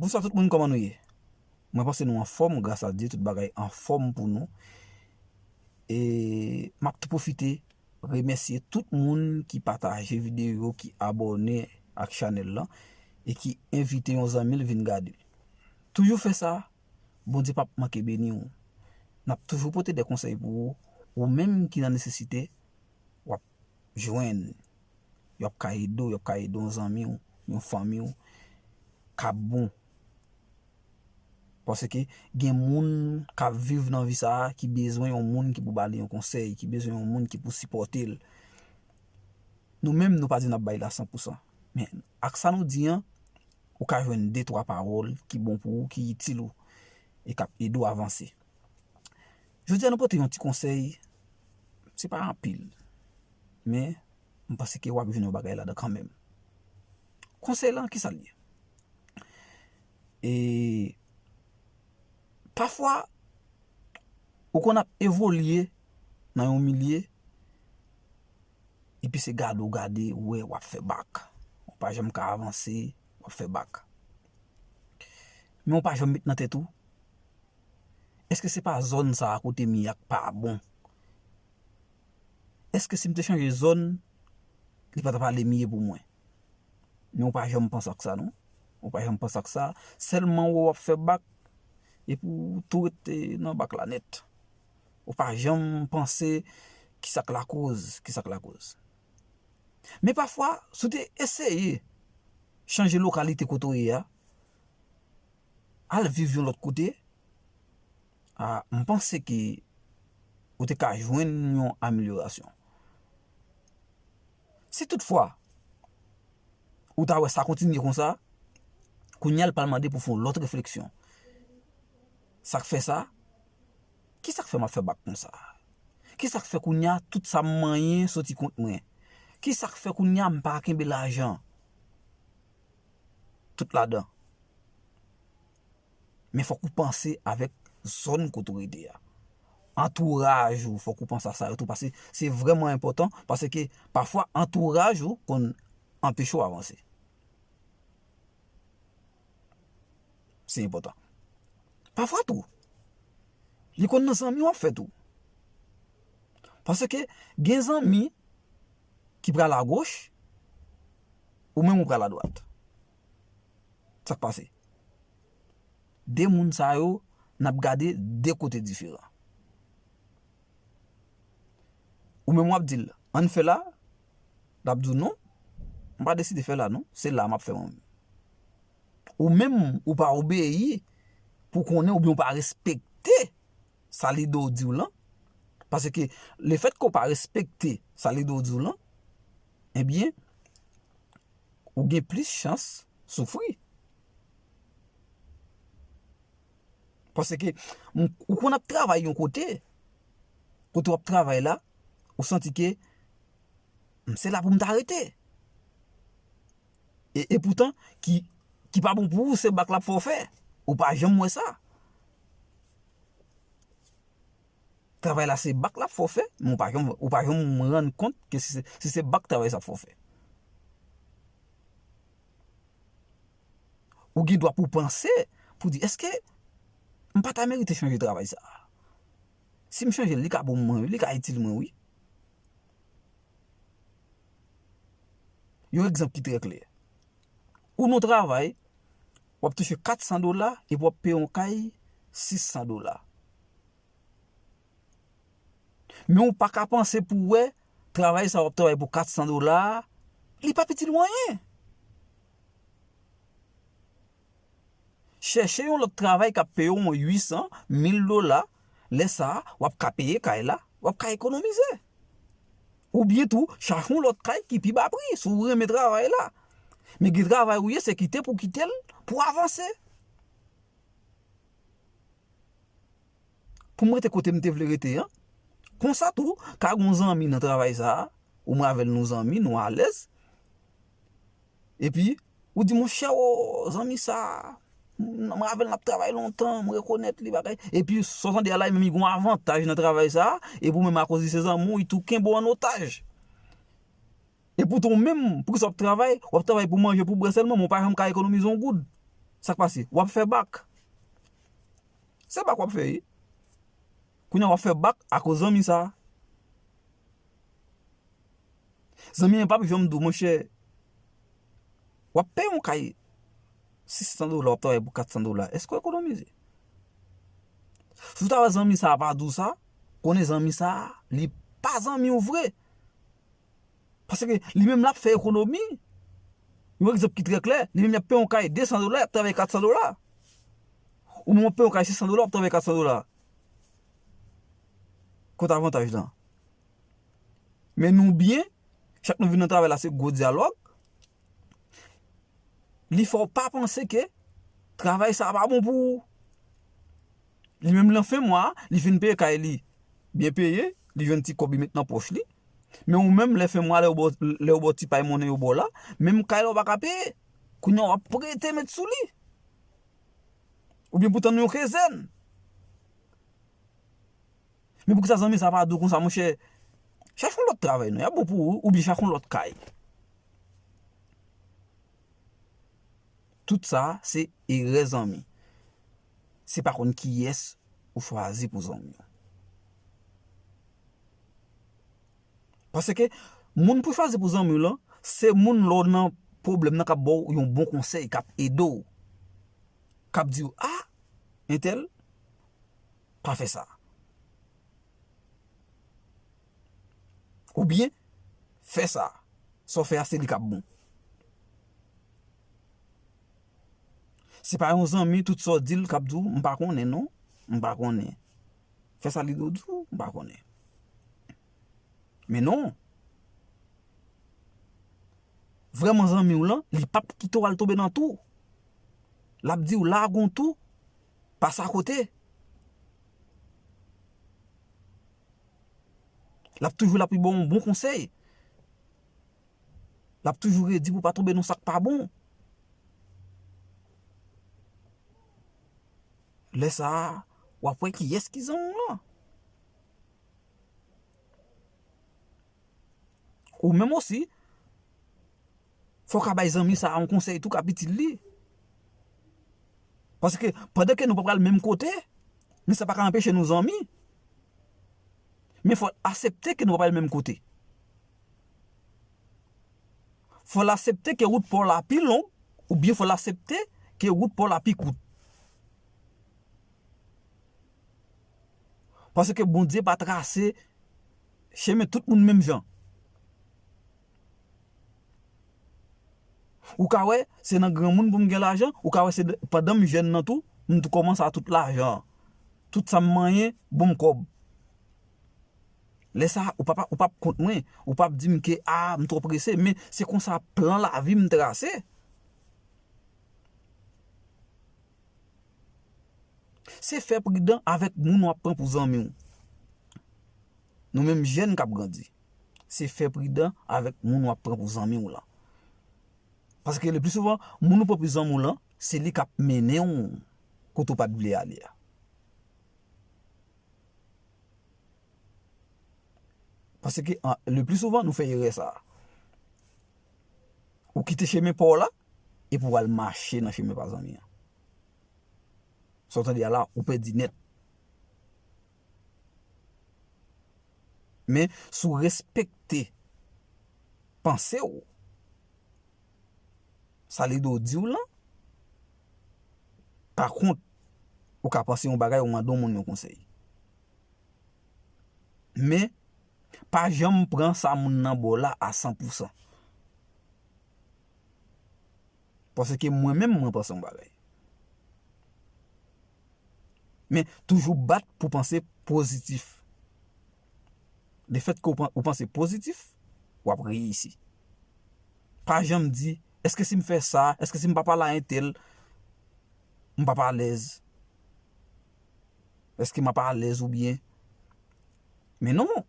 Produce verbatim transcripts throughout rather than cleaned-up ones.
Bonswa tout moun, kòman nou ye? Mwen panse nou anfòm, gras a Dye, tout bagay anfòm pou nou. E m ap tou pwofite remèsye tout moun ki pataje videyo yo, ki abòne ak chanèl lan, e ki envite yon zanmi l vin gade l. Toujou fè sa, Bondye p ap manke beni w. N ap toujou pote de konsèy pou ou, ou menm ki nan nesesite, w ap jwenn. Y ap ka ede w, y ap ka ede yon zanmi w, yon fanmi w, k ap bon. Paske gen moun k ap viv nan vi sa a ki bezwen yon moun ki pou ba li yon konsèy, ki bezwen yon moun ki pou sipòte l. Nou menm, nou pa di n ap bay la san pou san. Men, ak sa nou di an, ou ka jwenn de, twa pawòl ki bon pou ou, ki itil ou, e k ap ede w avanse. Jodi a, nou pote yon ti konsèy, se pa anpil, men m panse ke w ap jwenn yon bagay ladan kanmenm. Konsèy lan, ki sa l ye? E pafwa, ou konn ap evolye nan yon milye, epi se gade w gade, ou wè w ap fè bak. Ou pa janm ka avanse, w ap fè bak. Men ou pa janm met nan tèt ou, èske se pa zòn sa a kote m ye a k pa bon? Èske si m te chanje zòn, li pa t ap ale mye pou mwen? Men ou pa janm panse ak sa, non. Ou pa janm panse ak sa. Sèlman ou wè w ap fè bak, epi ou tou rete nan bak la nèt. Ou pa janm panse ki sa k lakoz, ki sa k lakoz. Men pafwa, si w te eseye chanje lokalite kote w ye a, al viv yon lòt kote, a, m panse ke ou te ka jwenn yon amelyorasyon. Si toutfwa, ou ta wè sa kontinye konsa, kounye a l pral mande pou fè yon lòt refleksyon. Sa k fè sa? Ki sa k fè m ap fè bak konsa? Ki sa k fè kounye a tout sa m manyen soti kont mwen? Ki sa k fè kounye a m pa kenbe lajan tout ladan? Men fòk ou panse avèk zòn kote w rete a. Antouraj ou, fòk ou panse a sa yo tou, paske se vrèman enpòtan, paske pafwa antouraj ou konn anpeche w avanse. Se enpòtan. Pafwa tou, li konn nan zanmi w ap fè tou. Paske gen zanmi ki pral agoch, ou menm ou pral adwat. Sa k pase? De moun sa yo, n ap gade de kote diferan. Ou menm w ap di l, ann fè la, l ap di w non, m pa deside fè la non, se la m ap fè mwen menm. Ou menm, ou pa obeyi pou konnen oubyen ou pa respekte sa lidè w di w lan. Paske lefètke w pa respekte sa lidè w di w lan, ebyen, ou gen plis chans soufri. Paske m- ou konn ap travay yon kote, kote w ap travay la, ou santi ke m- se la pou m ta rete. E, e poutan, ki, ki pa bon pou ou, se bak l ap fè w fè. Ou pa janm wè sa. Travay la se bak l ap fè w fè, men ou pa janm, ou pa janm rann kont ke si se, si se bak travay sa ap fè w fè. Ou gen dwa pou panse, pou di, èske m pa ta merite chanje travay sa? Si m chanje l, li ka bon mwen, wi, li ka itil mwen, wi. Yon egzanp ki trè klè. Ou nan travay, w ap touche kat san dola epi w ap peye yon kay sis san dola. Men ou pa ka panse pou w wè travay sa w ap travay pou kat san dola a, li p ap itil w anyen. Chèche yon lòt travay k ap peye w yon uit san, mil dola, lè sa a, w ap ka peye kay la, w ap ka ekonomize. Oubyen tou, chache yon lòt kay ki pi ba pri, si w renmen travay la. Men gen travay ou ye, se kite pou kite l, pou w avanse. Pou m rete kote m te vle rete an. Konsa tou, ka gen yon zanmi nan travay sa a, ou mwen avè l nou zanmi, nou alèz. Epi, ou di, monchè, o, zanmi sa a, mwen avè l n ap travay lontan, m rekonèt li, bagay. Epi, sa w tande a la, menm li gen yon avantaj nan travay sa a, epi ou menm akoz li se zanmi w, li tou kenbe w an otaj. E poutan ou menm, poukisa w ap travay? W ap travay pou manje, pou bwè sèlman, men w pa janm ka ekonomize yon goud. Sa k pase? W ap fè bak. Se bak w ap fè, wi. Kounye a w ap fè bak akoz zanmi sa a. Zanmi an p ap janm di w, monchè, w ap peye yon kay sis san dola, w ap travay pou kat san dola. Èske w ekonomize? Si w ta wè zanmi sa a pa di w sa, konnen zanmi sa a, li pa zanmi w vre. Paske li menm l ap fè ekonomi. Yon egzanp ki trè klè, li menm l ap peye yon kay de san dola, l ap travay kat san dola. Ou menm w ap peye yon kay sis san dola, w ap travay kat san dola. Kot avantaj lan? Men nou byen, chak nou vin nan travay la, se gwo dyalòg. Li fè w pa panse ke travay sa a pa bon pou ou. Li menm, nan fen mwa a, li fin peye kay li byen peye, li jwenn ti kòb, li met nan pòch li. Men ou menm, lè fen mwa, lè yo ba w, lè yo ba w ti pay monnen yo ba w la, menm kay la ou pa ka peye. Kounye a w ap prete met sou li. Oubyen pou tann yon kezèn. Men poukisa zanmi sa pa di w konsa, monchè, chache yon lòt travay non, y ap bon pou ou, oubyen chache yon lòt kay. Tout sa se erè zanmi. Se pa konn kiyès ou chwazi pou zanmi w. Paske moun pou chwazi pou zanmi w lan, se moun lè w nan pwoblèm nan k ap ba w yon bon konsèy, k ap ede w, k ap di w, "A, entèl, pa fè sa." Oubyen, "Fè sa, sa w fè a se li k ap bon." Se pa yon zanmi, tout sa w di l k ap di w, "M pa konnen non, m pa konnen. Fè sa li di w, m pa konnen." Men non. Vrèman zanmi w lan, li p ap kite w al tonbe nan tou. L ap di w, "La gon tou, pase akote." L ap toujou la pou ba w yon bon konsèy. L ap toujou redi pou w pa tonbe nan sa k pa bon. Lè sa a, w ap wè kiyès ki zanmi w lan. Ou menm osi, fò w ka bay zanmi sa a yon konsèy tou k ap itil li. Paske pandan ke nou pa pral menm kote, men sa pa ka anpeche nou zanmi. Men fò l aksepte ke nou pa pral menm kote. Fò l aksepte ke wout pa w la pi long, oubyen fò l aksepte ke wout pa w la pi kout. Paske Bondye pa trase chemen tout moun menm jan. Ou ka wè, se nan granmoun pou m gen lajan, ou ka wè, se de, pandan m jèn nan tou, m tou kòmanse a tout lajan. Tout sa m manyen, bon m kòb. Lè sa a, ou p ap, ou p ap kont mwen, ou p ap di m ke, a, m twò prese, men se konsa plan lavi m trase. Se fè pridan avèk moun w ap pran pou zanmi w. Nou menm jèn k ap grandi, se fè pridan avèk moun w ap pran pou zanmi w lan. Paske le pli souvan, moun ou pran pou zanmi w lan, se li k ap mennen w kote w pa t vle ale a. Paske, an, le pli souvan, nou fè erè sa a. Ou kite chemen pa w la, epi w al mache nan chemen pa zanmi an. Sa w tande a la, ou pèdi nèt. Men, si w respekte panse w, sa Lido di w lan, pa kont, ou ka panse yon bagay, ou mande yon moun yon konsèy. Men, pa janm pran sa moun nan ba w la a san pou san. Paske mwen menm, mwen panse yon bagay. Men, toujou bat pou panse pozitif. Lefètke ou pan-, ou panse pozitif, w ap reyisi. Pa janm di, èske si m fè sa, èske si m pa pale a entèl, m p ap alèz? Èske m ap alèz oubyen? Men non.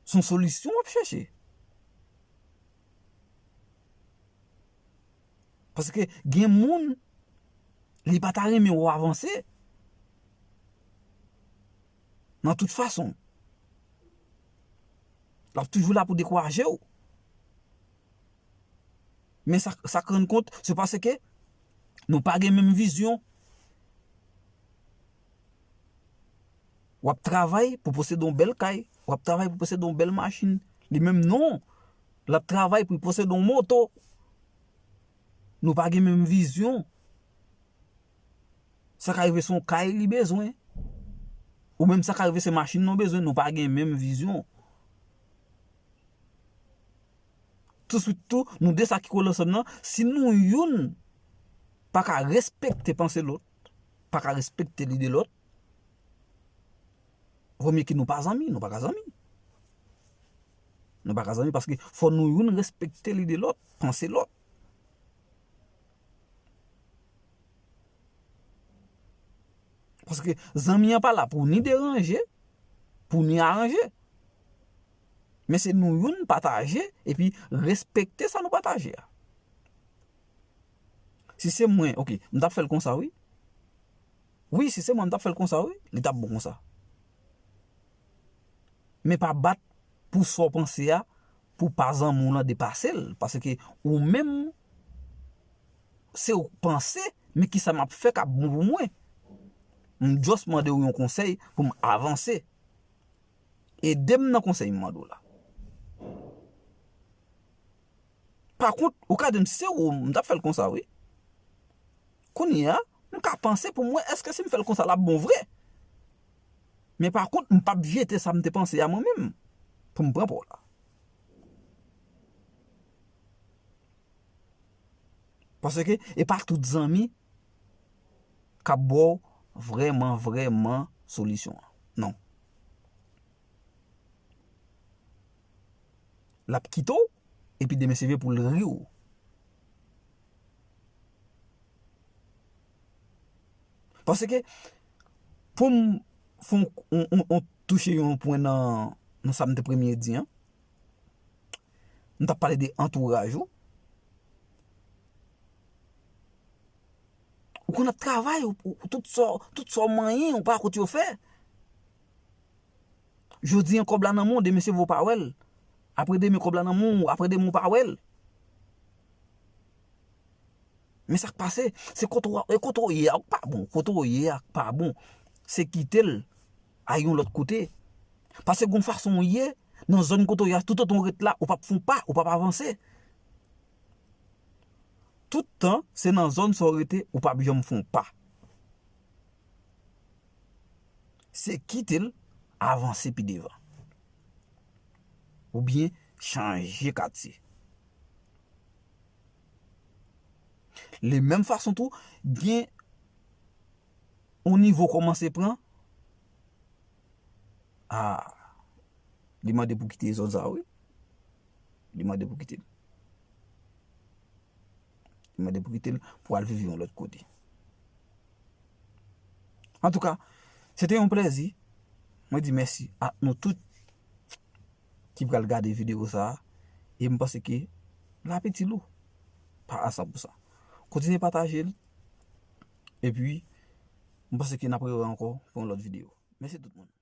Se yon solisyon w ap chèche. Paske gen moun, li pa ta renmen w avanse. Nan tout fason. L ap toujou la pou dekouraje w. Men sa, sa k rann kont, se paske Nou pa gen menm vizyon. W ap travay pou posede yon bèl kay, w ap travay pou posede yon bèl machin. Li menm non, l ap travay pou l posede yon moto. Nou pa gen menm vizyon. Sa ka rive se yon kay li bezwen. Ou menm sa ka rive se machin nan w bezwen, nou pa gen menm vizyon. Touswit tou, nou de sa ki kole ansanm nan, si nou youn pa ka respekte panse lòt, pa ka respekte lide lòt, vomye ke nou pa zanmi, nou pa ka zanmi. Nou pa ka zanmi paske fò nou youn respekte lide lòt, panse lòt. Paske zanmi an pa la pou ni deranje, pou ni aranje. Men se nou youn pataje epi respekte sa nou pataje a. Si se mwen, oke, m t ap fè l konsa wi. Wi, si se mwen, m t ap fè l konsa wi. Li t ap bon konsa. Men pa bat pou sa w panse a, pou pa zanmi w lan depase l. Paske ou menm, se ou k panse, men kisa m ap fè k ap bon pou mwen. M just mande w yon konsèy pou m avanse. Ede m nan konsèy m mande w la. Pa kont, ou ka di m si se ou, m t ap fè l konsa wi. Kounye a, m ka panse pou m wè èske si m fè l konsa l ap bon vre. Men pa kont, m p ap jete sa m te panse a mwen menm pou m pran pa w la. Paske e pa tout zanmi k ap ba w vrèman, vrèman solisyon an. Non. L ap kite w, epi demen se vre pou l ri w. Paske, pou m fè on, on, on, on touche yon pwen nan, nan sa m te premye di an, m t ap pale de antouraj ou. Ou konn ap travay, ou, ou, tout sa, tout sa w manyen, ou pa kote yo fè. Jodi an kòb la nan men w, demen se vre w pa wè l. Apre demen kòb la nan men w, apre demen w pa wè l. Men sa k pase, se kote w, e kote w ye a k pa bon, kote w ye a k pa bon. Se kite l, al yon lòt kote. Paske gon fason w ye, nan zòn kote w ye a, toutotan w ret la, ou p ap fè yon pa, ou p ap avanse. Tout tan, se nan zòn sa w rete, ou p ap janm fè yon pa. Se kite l avanse pi devan. Oubyen chanje katye. Le menm fason tou, gen yon nivo kòmanse pran. Ah, li mande pou kite zòn sa wi. Li mande pou kite l. Li mande pou kite l pou al viv yon lòt kote. Antouka, se te yon plèzi. Mwen di mèsi ak nou tout ki pral gade videyo sa a. E m panse ke l ap itil ou. Pa a san pou san. Kontinye pataje l. Epi, m panse ke n ap rewè ankò pou yon lòt videyo. Mèsi tout moun.